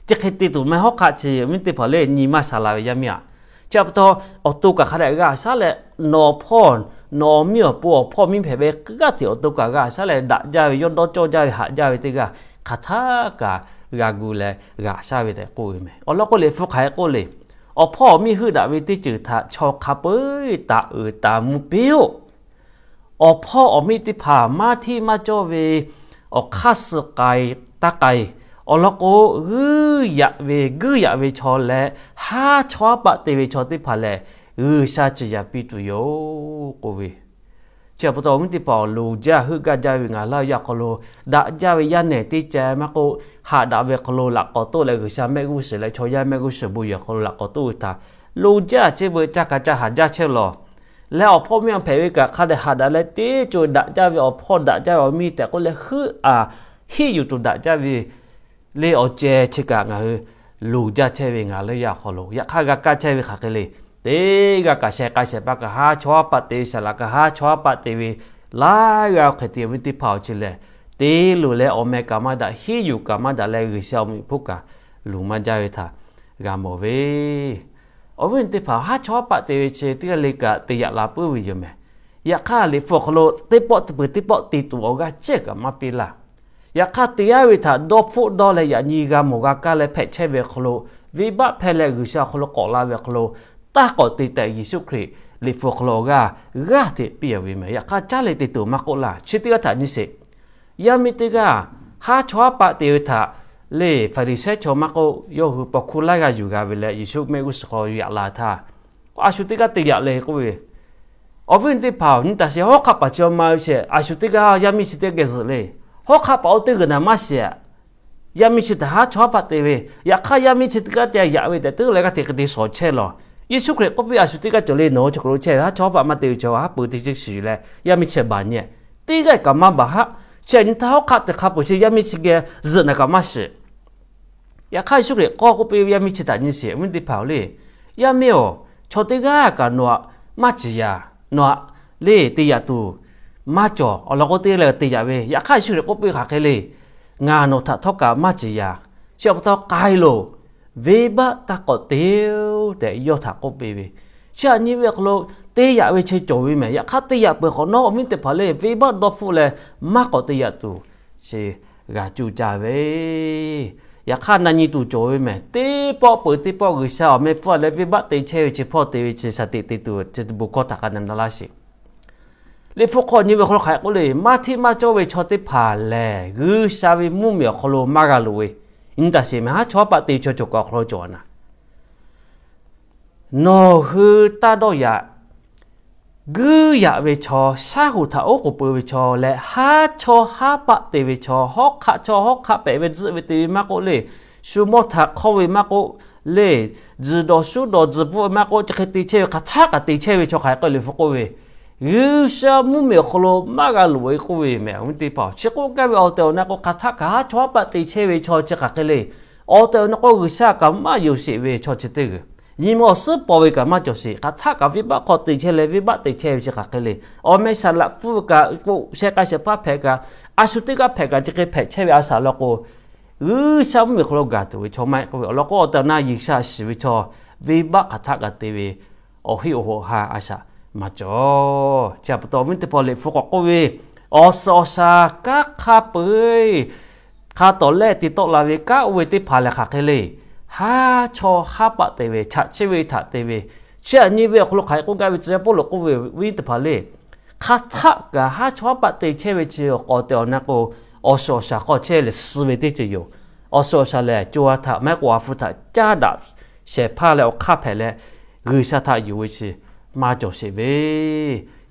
chi hk'e te tuˬ meh hawˉ hk'aˆ chi awˬ viˉ teˇ hpaˍ le nyi maˇ sha la ve yaˇ miˇ aꞈ. Chi pa taw, awˬ to kaꞈ hk'a dehꞈ g'a shaˉ leh, nawˬ hpawˇ, nawˬ miˇ awˬ pon awˬ hpawˇ miˇ hpehꞈ ve g'aˇ hteꞈ awˬ to kaꞈ g'a shaˉ leh daꞈ jaˇ ve, yawˇ dawˇ cawˇ jaˇ ve, haꞈ jaˇ ve teˇ g'aˇ hk'aˬ htaˇ kaꞈ g'a gu leh g'a shaˉ ve tehꞈ k'oˆ ve meh. Awˬ lawn k'o, Liꞈ hpu hk'aˬ hk'e k'oˆ le, awˬ hpawˇ awˬ miˇ heuˆ daꞈ ve teˇ ceuˬ htaꞈ chaw hk'a peu-eˬ taˍ uiˍ taˍ mvuh piˇ-oˆ. Awˬ hpawˇ awˬ miˇ teˇ hpaˍ maˇ hteˇ maˇ cawˇ ve awˬ hk'aˇ suh k'ai taˇ k'ai. Awˬ lawn k'o, g'uiˇ yaꞈ ve, guiˇ yaꞈ ve chaw leh haˉ chawˇ haˉ paˆ te ve chaw teˇ hpaˍ lehˬ, G'uiˬsha ciˍ yanˍ piˇ tuˬ yoˬ k'oˆ ve. Chi pa taw awˬ viˉ teˇ hpaˍ, loˍ jaˇ heuˆ gaˇ jaˇ ve ngaˬ laˇ yaˇ hk'aw lo, daꞈ jaˇ ve yaˇ nehˬ teˇ ca maˇ k'oˆ, haꞈ daꞈ ve hk'aw lo laꞈ k'awꞈ toˆ leh, G'uiˬsha mehˆ g'uˇ suhˍ leh chaw yaˇ mehˆ g'uˇ suhˍ bon yehˬ hk'aw lo laꞈ k'awꞈ toˆ ve htaꞈ, loˍ jaˇ chi beuꞈ ca kaꞈ ca haꞈ jaˇ chehˇ lawˬ. Leh awˬ hpawˇ miˇ hpehꞈ ve kaꞈ hk'a dehꞈ haꞈ daꞈ leh teˇ co daꞈ jaˇ ve awˬ hpawˇ daꞈ jaˇ ve awˬ miˇ tehꞈ k'oˆ leh heuˆ aꞈ hiˆ yuˬ tuˬ daꞈ jaˇ ve le awˬ ceh chi kaꞈ ngaˬ hui loˍ jaˇ chehˇ ve ngaˬ laˇ yaˇ hk'aw lo yaꞈ hk'aˇ g'a kaˇ chehˇ ve hk'aˬ hk'e le. Teˇ g'aˇ kaꞈ sheh k'ai shehˍ hpaˇ kaꞈ haˉ chawˇ haˉ paˆ te ve, saˍ laꞈ kaꞈ haˉ chawˇ haˉ paˆ te ve, laiˉ g'aˇ hk'e te awˬ viˉ teˇ hpaˍ awˬ ceuˬ lehˬ, te loˍ leh awˬ meh kaꞈ maˇ daꞈ, hiˆ yuˬ kaꞈ maˇ daꞈ leh G'uiˬsha awˬ meꞈ awˬ hponˇ kaꞈ luˬ maˇ jaˇ ve htaꞈ g'a mawˬ ve. Awˬ viˉ awˬ nyi teˇ hpaˍ, haˉ chawˇ haˉ paˆ te ve chi teˇ g'aˇ le kaꞈ te yaꞈ la puiˉ ve yoˬ mehˬ. Yaꞈ hk'aˇ, Liꞈ hpu awˬ hk'aw lo teˇ pawˆ teˇ peuˬ teˇ pawˆ te tuˬ awˬ g'aˇ cehˇ kaꞈ maˇ piˇ laˇ. Yaꞈ hk'aˇ, te yaˇ ve htaꞈ dawˇ hpfuhˆ dawˇ leh yaꞈ nyi g'a mawˬ g'a kaˇ leh hpehꞈ chehˇ ve awˬ hk'aw lo, venˇbaˆ hpehˇ leh G'uiˬsha awˬ hk'aw lo k'awꞈ la ve awˬ hk'aw lo, taˇ k'awꞈ te tehꞈ Yeˍsuˆ Hkriꞈ Liꞈ hpu awˬ hk'aw lo awˬ g'aˇ g'aˇ hteꞈ piˇ ve mehˬ. Yaꞈ hk'aˇ, caˉ leh te tuˬ maˇ k'oˆ laˇ. Chi teˇ g'aˇ htaꞈ nyi sheˍ. Yaˇ miˇ teˇ g'aˇ haˉ chawˇ haˉ paˆ te ve htaꞈ lehˬ, Hpaˍriˍsehˇ chaw maˇ k'oˆ, yawˇ hui paw hkuˇ laiˉ g'aˇ yuˬ g'a ve leh, Yeˍsuˆ mehˆ g'uˇ suhˍ hk'aw yaꞈ la htaˇ, a shu teˇ g'aˇ te yaꞈ le k'oˆ ve, awˬ viˉ awˬ nyi teˇ hpaˍ-oˬ, nyi taˍ sheˍ, hawˉ hk'aˆ paˍ chi awˬ ma ve sheˍ, a shu teˇ g'aˇ yaˇ miˇ chi teˇ g'aˇ geh zuhꞈ le. Hawˉ hk'aˆ paˍ oˇ teˇ g'uiˬ naˬ maˇ shiˍ. Yaˇ miˇ chi htaꞈ haˉ chawˇ haˉ paˆ te ve, yaꞈ hk'aˇ yaˇ miˇ chi teˇ g'aˇ ca yaꞈ ve tehꞈ teˇ g'aˇ leh g'aˇ hteꞈ hk'e te shawˍ chehˇ lawˬ. Yeˍsuˆ Hkriꞈ k'oˆ piˇ, a shu teˇ g'aˇ cawˬ le, nawˬ hui chi hk'aw lo chehˇ ve haˉ chawˇ haˉ paˆ maˇ te ve chaw, haˉ pui teˇ ceuˬ shiˍ leh yaˇ miˇ chi baˬ nyi-e. Teˇ g'aˇ kaꞈ maˇ baˬ haˆ. Chi nyi htaˇ hawˉ hk'aˆ teˇ hk'a peuˬ chi yaˇ miˇ chi geh zuhꞈ naˬ kaꞈ maˇ shiˍ. Yaꞈ hk'aˇ, Yeˍsuˆ Hkriꞈ k'awˇ k'oˆ piˇ ve, yaˇ miˇ chi htaꞈ nyi sheˍ, awˬ viˉ teˇ hpaˍ-oˬ le, yaˇ miˇ-oˬ, chaw teˇ g'aˇ kaꞈ nawˬ htaꞈ maˇ ciˍ yaꞈ, nawˬ htaꞈ lehˬ te yaꞈ tuˬ maˇ cawˬ. Awˬ lawn k'o, teˇ g'aˇ leh te yaꞈ ve. Yaꞈ hk'aˇ, Yeˍsuˆ Hkriꞈ k'oˆ piˇ hk'aˬ hk'e le, Ngaˬ nawˬ htaꞈ htawˇ kaꞈ maˇ ciˍ yaꞈ. Chi pa taw k'ai loˬ, venˇbaˆ taˇ k'awꞈ te-oˬ tehꞈ yawˇ htaꞈ k'oˆ piˇ ve. Chi htaꞈ nyi ve awˬ hk'aw lo te yaꞈ ve chi cawˬ ve mehˬ. Yaꞈ hk'aˇ, te yaꞈ peuˬ hk'awꞈ nawˉ, awˬ viˉ teˇ hpaˍ le, venˇbaˆ dawˇ hpfuhˆ leh maˇ k'awꞈ te yaꞈ tuˬ chi g'a cuˇ caˇ ve. Yaꞈ hk'aˇ, na nyi tuˬ cawˬ ve mehˬ. Teˇ pawˆ peuˬ teˇ pawˆ G'uiˬsha awˬ meh hpfuhˇ leh venˇbaˆ te chehˇ ve chi hpawˇ te ve chi shaˍ tiꞈ te tuˬ chi bon hkawˇ htaꞈ k'a na na laˇ sheˍ. Liꞈ hpu hk'aw nyi ve awˬ hk'aw lo hk'aˬ hk'e k'oˆ le, maˇ hteˇ maˇ cawˇ ve chaw teˇ hpaˍ lehˬ, G'uiˬsha ve mvuhˇmiˬ awˬ hk'aw lo maˇ g'a loꞈ ve. Nyi taˍ sheˍ mehˬ, haˉ chawˇ haˉ paˆ te chaw cawˬ kaꞈ awˬ hk'aw lo cawˬ a naˍ. Nawˬ hui taˇ dawˇ yaꞈ. Guiˇ yaꞈ ve chaw, shaˉ hoꞈ htaꞈ oˉ k'oˍ pui ve chaw leh haˉ chawˇ haˉ paˆ te ve chaw, hawˉ hk'aˆ chaw hawˉ hk'aˆ pehꞈ ve, tzuhˆ ve te ve maˇ k'oˆ le, shu mawˇ htaꞈ hk'awˇ ve maˇ k'oˆ le, tzuhˬ dawˬ shuˉ dawˬ tzuhˬ bvuhˆ ve maˇ k'oˆ, chi hk'e te chehˇ ve hk'aˬ htaˆ kaꞈ te chehˇ ve chaw hk'aˬ hk'e k'oˆ le, Liꞈ hpu k'oˆ ve, G'uiˬsha mvuhˇmiˬ awˬ hk'aw lo maˇ g'a loꞈ ve k'oˆ ve mehˬ. Awˬ viˉ teˇ hpaˍ, chi k'oˆ gaˇ ve awˬ tehˬ awˬ na k'o, hk'aˬ htaˆ kaꞈ haˉ chawˇ haˉ paˆ te chehˇ ve chaw chi hk'aˬ hk'e le. Awˬ tehˬ awˬ na k'o, G'uiˬsha kaꞈ maˇ yonˍ sheˍ ve chaw chi teˇ g'uiˬ, nyi ma awˬ suhˉ paw ve kaꞈ maˇ cawˬ sheˍ. Hk'aˬ htaˆ kaꞈ venˇbaˆ hk'aw te chehˇ leh, venˇbaˆ te chehˇ ve chi hk'aˬ hk'e le. Awˬ meh shaˍ laꞈ pfuhˇ ve kaꞈ k'o, sheh k'a shehˍ hpaˇ hpehꞈ kaꞈ, a shu teˇ g'aˇ hpehꞈ kaꞈ, chi hk'e hpehꞈ chehˇ ve a shaꞈ law k'o, G'uiˬsha mvuhˇmiˬ hk'aw lo gaˬ tuˬ ve chaw maˇ heˆ k'oˆ ve. Awˬ lawn k'o, awˬ tehˬ awˬ na G'uiˬsha shiˍ ve chaw, venˇbaˆ hk'aˬ htaˆ kaꞈ te ve, awˬ heˆ awˬ hoꞈ ha a shaꞈ maˇ cawˬ. Chi pa taw awˬ viˉ teˇ hpaˍ, Liꞈ hpu k'awꞈ k'oˆ ve, awˬ suhˍ awˬ shaˍ kanˉ hk'a peu-eˬ hk'a tawˍ lehˆ te tawˆ la ve kanˉ oˇ ve teˇ hpaˍ lehˬ hk'aˬ hk'e le. Haˉ chawˇ haˉ paˆ te ve, chaꞈ chiˆ ve htaꞈ te ve. Chi htaꞈ nyi ve awˬ hk'aw lo hk'aˬ hk'e k'oˆ gaˇ ve tcuh yaˇ Pawˇluꞈ k'oˆ ve, viˉ teˇ hpaˍ le, hk'aˬ htaˆ kaꞈ haˉ chawˇ haˉ paˆ te chehˇ ve chi awˬ tehˬ awˬ na k'o, awˬ suhˍ awˬ shaˍ hk'aw chehˇ leh suh ve teˇ ceuˬ yoˬ. Awˬ suhˍ awˬ shaˍ lehˬ, co ha htaꞈ maˇ heˆ k'o awˬ ha hpu htaꞈ caˇ daꞈ shehˍ hpaˇ leh awˬ hk'aˇ hpehꞈ leh, G'uiˬsha htaꞈ yuˬ ve chi maˇ cawˬ sheˍ ve.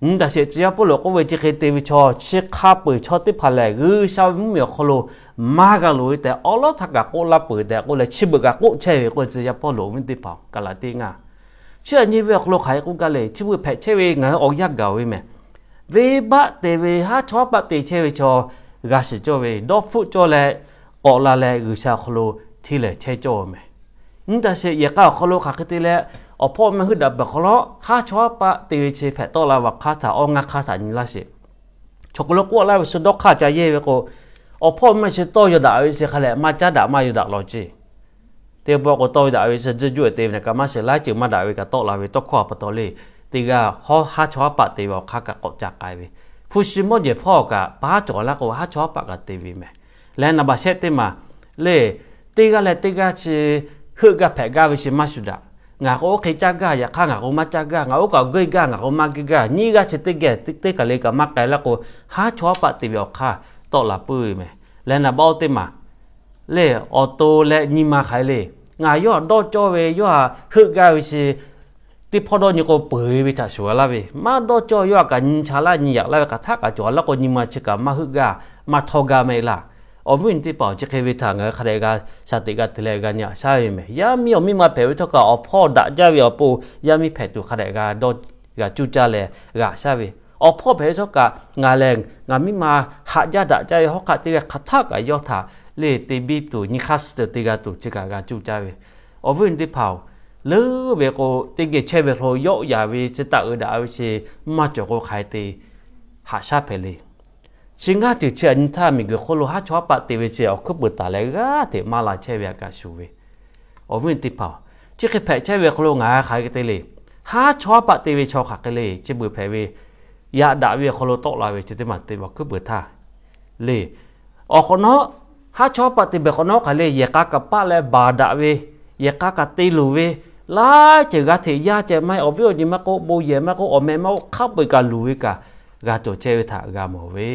Nyi taˍ sheˍ, tcuh yaˇ Pawˇluꞈ k'oˆ ve chi hk'e te ve chaw, chi hk'a peu-eˬ chaw teˇ hpaˍ lehˬ, G'uiˬsha ve mvuhˇmiˬ awˬ hk'aw lo maˇ g'a loꞈ ve tehꞈ, awˉ lawˉ htaˇ kaꞈ k'oˆ laˇ peuˬ tehꞈ k'oˆ leh, chi beuꞈ kaꞈ k'oˆ chehˇ ve k'oˆ ve, tcuh yaˇ Pawˇluꞈ viˉ teˇ hpaˍ, Gaˍlaˍtiˆ ngaˇ. Chi htaꞈ nyi ve awˬ hk'aw lo hk'aˬ hk'e k'oˆ gaˇ le, chi beuꞈ hpehꞈ chehˇ ve ngaˬ hui awˬ yanˇ gaˬ ve mehˬ. Venˇbaˆ te ve, haˉ chawˇ haˉ paˆ te chehˇ ve chaw g'a shiˍ cawˇ ve, dawˇ hpfuhˆ cawˇ leh k'awꞈ la leh G'uiˬsha awˬ hk'aw lo hteˇ lehˍ chehˇ cawˇ ve mehˬ. Nyi taˍ sheˍ, yehˬ k'a awˬ hk'aw lo hk'aˬ hk'e te leh, awˬ hpawˇ meh heuˆ daꞈ peuˬ hk'aw lo haˉ chawˇ haˉ paˆ te ve chi hpehꞈ tawˆ la ve awˬ hk'aˇ htaꞈ awˬ ngaˇ hk'aˇ htaꞈ nyi laˇ sheˍ. Chaw hk'aw lo k'oˆ laˇ ve, shu dawˇ hk'aˇ ca yehˇ ve k'o, awˬ hpawˇ meh chi tawˇ yaw daꞈ ve chi hk'a lehˬ maˇ caˉ daꞈ maˇ yaw daꞈ lawˬ ceˇ. Teˇ pawˆ k'o tawˇ yaw daꞈ ve chi tcuhˇ juˆ te ve naˬ kaꞈ maˇ shiˍ, laiˉ ceuˬ maˇ daꞈ ve kaꞈ tawˆ la ve tawˇ hkawˇ a pa taw le. Teˇ g'aˇ hawˉ haˉ chawˇ haˉ paˆ te ve awˬ hk'aˇ kaꞈ k'awꞈ ca k'ai ve, hpu shi mawˇ jehˬ hpawˇ kaꞈ paˉ cawˬ laˇ k'o, haˉ chawˇ haˉ paˆ kaꞈ te ve mehˬ. Leh naˍ baˬ shehˆ teˇ maˬ le, teˇ g'aˇ leh teˇ g'aˇ chi heuˆ gaˇ hpehꞈ gaˇ ve chi maˇ shuˍ daꞈ. Ngaˬ k'o oˇ hk'e caˇ gaˇ, yaꞈ hk'aˇ ngaˬ k'o maˇ caˇ gaˇ, ngaˬ oˇ kaꞈ geuˆ gaˇ, ngaˬ k'o maˇ geuˆ gaˇ, nyiˇ g'aˇ chi teˇ geh teˇ kaˬ le kaꞈ maˇ k'ai laˇ k'o, haˉ chawˇ haˉ paˆ te ve awˬ hk'aˇ tawˆ la puiˉ ve mehˬ. Leh naˍ baˬ oˇ teˇ maˬ le, awˬ to leh nyi ma hk'aˬ hk'e le. Ngaˬ yawˇ htaꞈ dawˇ cawˇ ve, yawˇ htaꞈ heuˆ gaˇ ve chi teˇ hpawˇ dawˇ nyi k'o peuˬ ve htaꞈ shuˍ g'a laˇ ve, maˇ dawˇ cawˇ yawˇ htaꞈ kaꞈ nyi cha laˇ nyi yaꞈ laˇ ve hk'aˬ htaˆ kaꞈ cawˬ laˇ k'o, nyi ma chi kaꞈ maˇ heuˆ gaˇ, maˇ htawˇ gaˇ maˇ heˆ laˇ. Awˬ viˉ awˬ nyi teˇ hpaˍ-oˬ, chi hk'e ve htaꞈ ngaˬ hui hk'a dehꞈ g'a shaˍ teꞈ g'a te leh g'a nyi aꞈ shaˉ ve mehˬ. Yaˇ miˇ awˬ miˇ ma hpehꞈ ve htawˇ kaꞈ awˬ hpawˇ daꞈ jaˇ ve awˬ pon yaˇ miˇ hpehꞈ tuˬ hk'a dehꞈ g'a dawˇ g'a cuˇ caˇ leh g'a shaˉ ve. Awˬ hpawˇ hpehꞈ ve htawˇ kaꞈ ngaˬ lehˬ ngaˬ miˇ ma haꞈ jaˇ daꞈ jaˇ ve hawˉ hk'aˆ teˇ g'aˇ hk'aˬ htaˆ kaꞈ yawˇ htaꞈ le te biˇ tuˬ nyi hk'aˇ suh tuˬ te g'a tuˬ chi kaꞈ g'a cuˇ caˇ ve. Awˬ viˉ awˬ nyi teˇ hpaˍ-oˬ, leuˉ ve k'o teˇ geh chehˇ ve hk'aw lo yawˆ yaˍ ve chi taˆ uiˍ daꞈ ve chi maˇ cawˬ k'o hk'aˬ hk'e te haꞈ shaˉ hpehꞈ le. Chi ngaˇ ceuˬ chi aꞈ nyi htaˇ miˬguiˬ hk'oˆ lo haˉ chawˇ haˉ paˆ te ve chi awˬ hkuiˉ peuˬ taˍ leh g'aˇ hteꞈ maˇ la chehˇ ve a kaꞈ shuˍ ve. Awˬ viˉ teˇ hpaˍ, chi hk'e hpehꞈ chehˇ ve awˬ hk'aw lo ngaˬ hui hk'aˬ hk'e te le. Haˉ chawˇ haˉ paˆ te ve chaw hk'aˬ hk'e le, chi beuꞈ hpehꞈ ve, yaꞈ daꞈ ve awˬ hk'aw lo tawˆ la ve chi teˇ maˬ te vaˬ hkuiˉ peuˬ htaˇ le. Awˬ hk'awꞈ nawˉ, haˉ chawˇ haˉ paˆ te beuꞈ hk'awꞈ nawˉ hk'aˬ le, yehˬ k'a kaꞈ paˆ leh baˬ daꞈ ve, yehˬ k'a kaꞈ te luˬ ve, laiˉ ceuˬ g'a hteꞈ yaˇ ceh maˇ heˆ, awˬ viˉ awˬ nyi maˇ k'oˆ, bon yehˬ maˇ k'oˆ, awˬ meh maˇ k'oˆ, hk'a peu-eˬ kaꞈ luˬ ve kaꞈ g'a cawˬ chehˇ ve htaꞈ g'a mawˬ ve.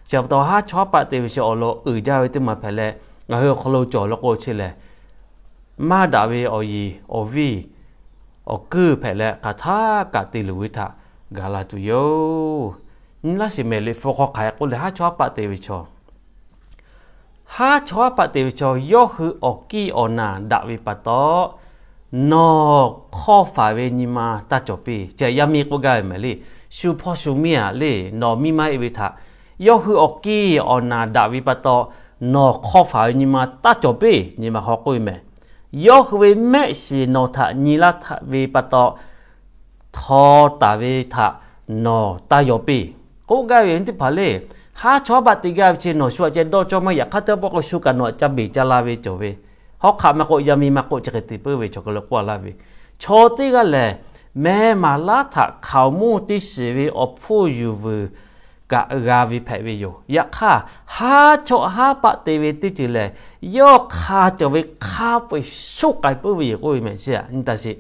Chi pa taw haˉ chawˇ haˉ paˆ te ve chi awˬ lawn uiˍ jaˇ ve teˇ maˬ hpehꞈ leh, ngaˬ hui awˬ hk'aw lo cawˬ la k'o chi lehˬ, maˇ daꞈ ve awˬ yiˍ awˬ viˇ awˬ kuiˇ hpehꞈ leh hk'aˬ htaˆ kaꞈ te luˬ ve htaꞈ gaˬ la tuˬ yoˬ. Nyi laˇ shiˍ mehˍ, Liꞈ hpu hk'aw hk'aˬ hk'e k'oˆ le, haˉ chawˇ haˉ paˆ te ve chaw, haˉ chawˇ haˉ paˆ te ve chaw, yawˇ hui awˬ kiˇ awˬ naˬ daꞈ ve pa taw, nawˬ hk'awˇ faˍ ve nyi ma taˇ cawˬ piˇ. Chi yaˇ miˇ k'oˆ gaˇ ve mehˍ le. Shu hpawˇ shu miˇ aꞈ le, nawˬ miˇ maˇ heˆ ve htaꞈ, yawˇ hui awˬ kiˇ awˬ naˬ daꞈ ve pa taw, nawˬ hk'awˇ faˍ ve nyi ma taˇ cawˬ piˇ. Nyi ma hk'aw k'oˆ ve mehˍ, yawˇ hui ve mehˆ shiˍ nawˬ htaꞈ nyi laˇ ve pa taw, htaw taˍ ve htaꞈ nawˬ taˇ yaw piˇ. K'oˆ gaˇ ve teˇ hpaˍ le, haˉ chawˇ haˉ paˆ te gaˇ ve chi nawˬ shu aꞈ ceh dawˇ cawˇ maˇ yaꞈ hk'aˇ teˇ pawˆ k'o shu kaꞈ nawˬ aꞈ ca beˬ ca la ve cawˬ ve, hawˉ hk'aˆ maˇ k'oˆ, yaˇ miˇ maˇ k'oˆ, chi hk'e te puiˉ ve chaw hk'aˬ lo k'oˆ laˇ ve, chaw teˇ g'aˇ lehˬ, meh maˍ laˇ htaꞈ hkaoˍmonˇ teˇ shiˍ ve awˬ hpfuhˇ yuˬ vuiˬ kaꞈ g'a ve hpehꞈ ve yoˬ. Yaꞈ hk'aˇ, haˉ chawˇ haˉ paˆ te ve teˇ ceuˬ lehˬ, yawˇ hk'a cawˬ ve hk'a peu-eˬ shoˆ k'ai puiˉ ve yoˬ k'oˆ ve mehˍ. Chi aꞈ nyi taˇ sheˍ.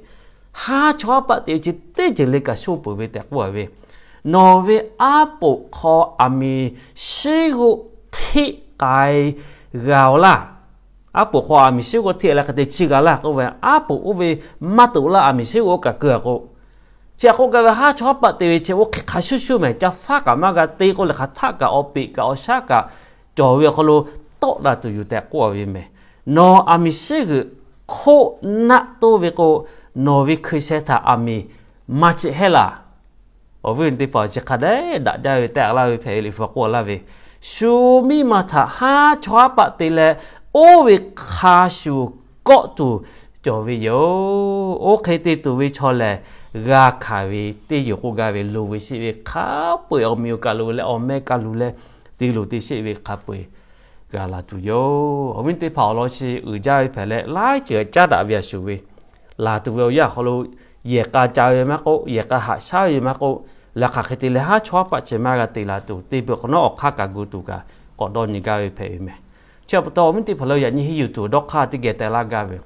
Haˉ chawˇ haˉ paˆ te ve chi teˇ ceuˬ le kaꞈ shoˆ peuˬ ve tehꞈ k'oˆ ve, nawˬ ve aˉ poꞈ hk'aw aˬ miˍ shiˉ g'oˆ hteˆ k'ai g'a-oˬ laˇ. Aˉ poꞈ hk'aw aˬ miˍ shiˉ g'oˆ hteˆ leh hk'e te chi g'a laˇ k'oˆ ve, aˉ poꞈ oˇ ve maˇ toꞈ laˇ, aˬ miˍ shiˉ g'oˆ kaꞈ keu-a k'o, chi aꞈ k'oˆ gaˇ ve haˉ chawˇ haˉ paˆ te ve chi oˇ hk'e hk'a shuˍ shuˍ mehˍ, ca faˉ kaꞈ maˇ g'a te k'oˆ leh hk'aˬ htaˆ kaꞈ awˬ peꞈ kaꞈ awˬ shaˉ kaꞈ cawˬ ve awˬ hk'aw lo tawˆ daꞈ tuˬ yoˬ tehꞈ k'oˆ ve mehˍ. Nawˬ aˬ miˍ shiˉ g'uiˬ hk'oˆ naˆ toˇ ve k'o, nawˬ ve hkui sheh htaꞈ aˬ miˍ maˇ cheˆ hehˉ laˬ. Awˬ viˉ teˇ hpaˍ, chi hk'a dehꞈ daꞈ jaˇ ve tehꞈ laˇ ve hpehꞈ ve Liꞈ hpu k'oˆ laˇ ve, shu miˇ ma htaꞈ haˉ chawˇ haˉ paˆ te leh, oˇ ve hk'a shuˍ kawˆ tuˬ cawˬ ve yoˬ. Oˇ hk'e te tuˬ ve chaw lehˬ, g'a hkanˍ ve teˇ yoˬ k'oˆ gaˇ ve, luˬ ve sheˆ ve hk'a peu-eˬ awˬ miˬ awˬ kaˬ lo leh awˬ meh kaˬ lo leh te luˬ te sheˆ ve hk'a peu-eˬ g'a la tuˬ yoˬ. Awˬ viˉ teˇ hpaˍ, awˬ lawn chi uiˍ jaˇ ve hpehꞈ leh, laiˉ ceuˬ caˉ daꞈ ve a shuˍ ve, laˬ tuˬ ve awˬ yanˇ awˬ hk'aw lo yehˬ k'a ca ve maˇ k'oˆ, yehˬ k'a haꞈ shaˉ ve maˇ k'oˆ, leh hk'aˬ hk'e te leh haˉ chawˇ haˉ paˆ chi maˇ g'a te la tuˬ, te peuˬ hk'awꞈ nawˉ awˬ hk'aˇ kaꞈ gu tuˬ kaꞈ k'awꞈ dawˇ nyi gaˇ ve hpehꞈ ve mehˍ. Chi pa taw awˬ viˉ teˇ hpaˍ, lawˬ yaꞈ nyi henˇ yuˬ tuˬ dawˇ hk'aˇ teˇ geh teh laˇ gaˇ ve,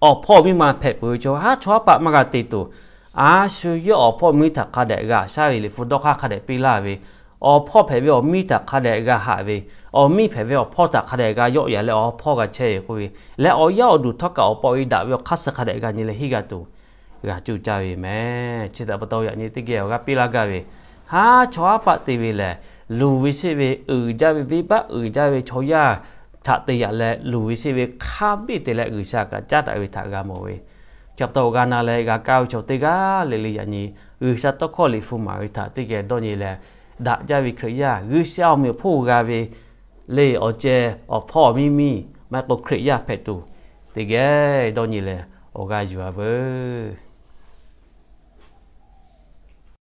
awˬ hpawˇ miˇ ma hpehꞈ peuˬ ve chaw haˉ chawˇ haˉ paˆ maˇ g'a te tuˬ, a shu yawˇ awˬ hpawˇ miˇ htaꞈ hk'a dehꞈ g'a shaˉ ve Liꞈ hpu dawˇ hk'aˇ hk'a dehꞈ piˇ laˇ ve, awˬ hpawˇ hpehꞈ ve awˬ miˇ htaꞈ hk'a dehꞈ g'a haꞈ ve, awˬ miˇ hpehꞈ ve awˬ hpawˇ htaꞈ hk'a dehꞈ g'a yawˆ yan leh awˬ hpawˇ g'a chehˇ ve k'oˆ ve, leh awˬ yaˇ awˬ duˬ htawˇ kaꞈ awˬ pa awˬ e daꞈ ve awˬ hk'aˇ suh hk'a dehꞈ g'a nyi leh henˇ g'a tuˬ g'a cuˇ caˇ ve mehˍ. Chi htaꞈ pa taw yaꞈ nyi teˇ geh awˬ g'aˇ piˇ laˇ gaˇ ve, haˉ chawˇ haˉ paˆ te ve lehˬ, luˬ ve sheˆ ve, uiˍ jaˇ ve venˇ baˆ uiˍ jaˇ ve chaw yaˇ htaꞈ te yaꞈ leh, luˬ ve sheˆ ve hk'a biˇ te leh G'uiˬsha kaꞈ caˉ daꞈ ve htaꞈ g'a mawˬ ve, chi pa taw awˬ g'a na leh g'a kaˇ ve chaw teˇ g'aˇ le le yaꞈ nyi G'uiˬsha tawˇ hkawˇ Liꞈ hpu maˍ ve htaꞈ teˇ geh dawˇ nyi leh, daꞈ jaˇ ve Hkriꞈ yaˇ, G'uiˬsha awˬ meꞈ awˬ hponˇ g'a ve le awˬ ceh awˬ hpawˇ awˬ miˇ miˇ maˇ heˆ k'o Hkriꞈ yaˇ hpehꞈ tuˬ, teˇ geh dawˇ nyi leh awˬ g'a yuˬ-a veuˬ.